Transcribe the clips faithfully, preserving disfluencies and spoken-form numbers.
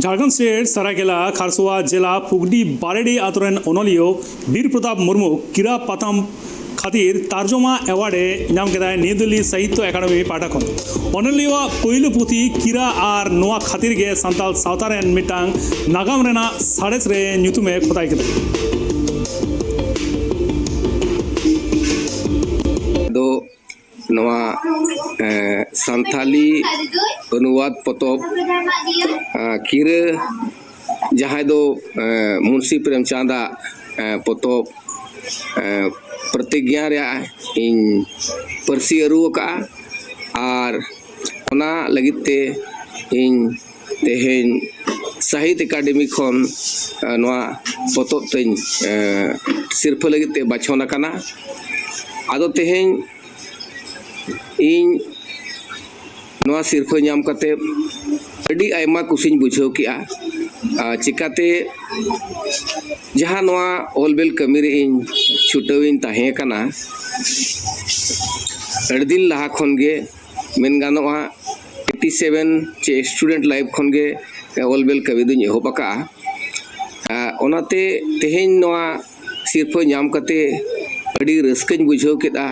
Jharkhand state ᱥᱟᱨᱟᱭᱠᱮᱞᱟ ᱠᱷᱟᱨᱥᱚᱣᱟ ᱡᱮᱞᱟ ᱯᱷᱩᱜᱽᱰᱤ ᱵᱟᱨᱮᱰᱤ ᱟᱛᱳ ᱨᱮᱱ ᱚᱱᱚᱞᱤᱭᱟᱹ ᱵᱤᱨ ᱯᱨᱚᱛᱟᱯ ᱢᱩᱨᱢᱩ ᱠᱤᱨᱟ ᱯᱟᱛᱷᱟᱢ ᱠᱷᱟᱹᱛᱤᱨ ᱛᱟᱨᱡᱚᱢᱟ ᱮᱣᱟᱨᱰ ᱮ ᱧᱟᱢ ᱠᱮᱫᱟᱭ ᱱᱤᱭᱩ ᱫᱤᱞᱞᱤ ᱥᱟᱦᱤᱛᱛᱚ ᱮᱠᱟᱰᱮᱢᱤ ᱯᱟᱦᱴᱟ ᱠᱷᱚᱱ᱾ ᱚᱱᱚᱞᱤᱭᱟᱹᱣᱟᱜ ᱯᱳᱭᱞᱳ ᱯᱩᱛᱷᱤ ᱠᱤᱨᱟ ᱟᱨ ᱱᱚᱣᱟ ᱠᱷᱟᱹᱛᱤᱨ ᱜᱮ ᱥᱟᱱᱛᱟᱲ ᱥᱟᱶᱛᱟ ᱨᱮᱱ ᱢᱤᱫᱴᱟᱝ ᱱᱟᱜᱟᱢ ᱨᱮᱱᱟᱜ ᱥᱟᱬᱮᱥ ᱨᱮ ᱧᱩᱛᱩᱢ ᱮ ᱠᱷᱚᱫᱟᱭ ᱠᱮᱫᱟ᱾ ᱫᱚ ᱱᱚᱣᱟ ᱥᱟᱱᱛᱷᱟᱞᱤ ᱚᱱᱩᱵᱟᱫ ᱯᱚᱛᱚᱵ ᱠᱤᱨᱟᱹ, ᱡᱟᱦᱟᱸᱭ ᱫᱚ ᱢᱩᱱᱥᱤ ᱯᱨᱮᱢᱪᱟᱸᱫᱟᱜ ᱯᱚᱛᱚᱵ ᱯᱨᱚᱛᱤᱜᱽᱧᱟ ᱨᱮᱭᱟᱜ ᱤᱧ ᱯᱟᱹᱨᱥᱤ ᱟᱹᱨᱩ ᱟᱠᱟᱫᱼᱟ᱾ ᱟᱨ ᱚᱱᱟ ᱞᱟᱹᱜᱤᱫ ᱛᱮ ᱤᱧ ᱛᱮᱦᱮᱧ ᱥᱟᱦᱤᱛ ᱮᱠᱟᱰᱮᱢᱤ ᱠᱷᱚᱱ ᱱᱚᱣᱟ ᱯᱚᱛᱚᱵ ᱛᱮᱧ ᱥᱤᱨᱯᱷᱟᱹ ᱞᱟᱹᱜᱤᱫ ᱛᱮ ᱵᱟᱪᱷᱚᱱ ᱟᱠᱟᱱᱟ᱾ ᱟᱫᱚ ᱛᱮᱦᱮᱧ ᱤᱧ ᱱᱚᱣᱟ ᱥᱤᱨᱯᱷᱟᱹ ᱧᱟᱢ ᱠᱟᱛᱮ ᱟᱹᱰᱤ ᱟᱭᱢᱟ ᱠᱩᱥᱤᱧ ᱵᱩᱡᱷᱟᱹᱣ ᱠᱮᱜᱼᱟ᱾ ᱪᱤᱠᱟᱹᱛᱮ ᱡᱟᱦᱟᱸ ᱱᱚᱣᱟ ᱚᱞ ᱵᱮᱞ ᱠᱟᱹᱢᱤ ᱨᱮ ᱤᱧ ᱪᱷᱩᱴᱟᱹᱣ ᱤᱧ ᱛᱟᱦᱮᱸ ᱠᱟᱱᱟ, ᱟᱹᱰᱤ ᱫᱤᱱ ᱞᱟᱦᱟ ᱠᱷᱚᱱ ᱜᱮ ᱢᱮᱱ ᱜᱟᱱᱚᱜᱼᱟ, ᱮᱭᱤᱴᱤ ᱥᱮᱵᱷᱮᱱ ᱪᱮ ᱥᱴᱩᱰᱮᱱᱴ ᱞᱟᱭᱤᱯᱷ ᱠᱷᱚᱱ ᱜᱮ ᱚᱞ ᱵᱮᱞ ᱠᱟᱹᱢᱤ ᱫᱚᱧ ᱮᱦᱚᱵ ᱟᱠᱟᱫᱼᱟ᱾ ᱚᱱᱟᱛᱮ ᱛᱮᱦᱮᱧ ᱱᱚᱣᱟ ᱥᱤᱨᱯᱷᱟᱹ ᱧᱟᱢ ᱠᱟᱛᱮ ᱟᱹᱰᱤ ᱨᱟᱹᱥᱠᱟᱹᱧ ᱵᱩᱡᱷᱟᱹᱣ ᱠᱮᱫᱼᱟ᱾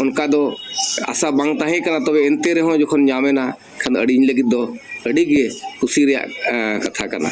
ᱚᱱᱠᱟ ᱫᱚ ᱟᱥᱟ ᱵᱟᱝ ᱛᱟᱦᱮᱸ ᱠᱟᱱᱟ, ᱛᱚᱵᱮ ᱮᱱᱛᱮ ᱨᱮᱦᱚᱸ ᱡᱚᱠᱷᱚᱱ ᱧᱟᱢ ᱮᱱᱟ, ᱠᱷᱟᱱ ᱫᱚ ᱟᱹᱰᱤ ᱤᱧ ᱞᱟᱹᱜᱤᱫ ᱫᱚ ᱟᱹᱰᱤ ᱜᱮ ᱠᱩᱥᱤ ᱨᱮᱭᱟᱜ ᱠᱟᱛᱷᱟ ᱠᱟᱱᱟ᱾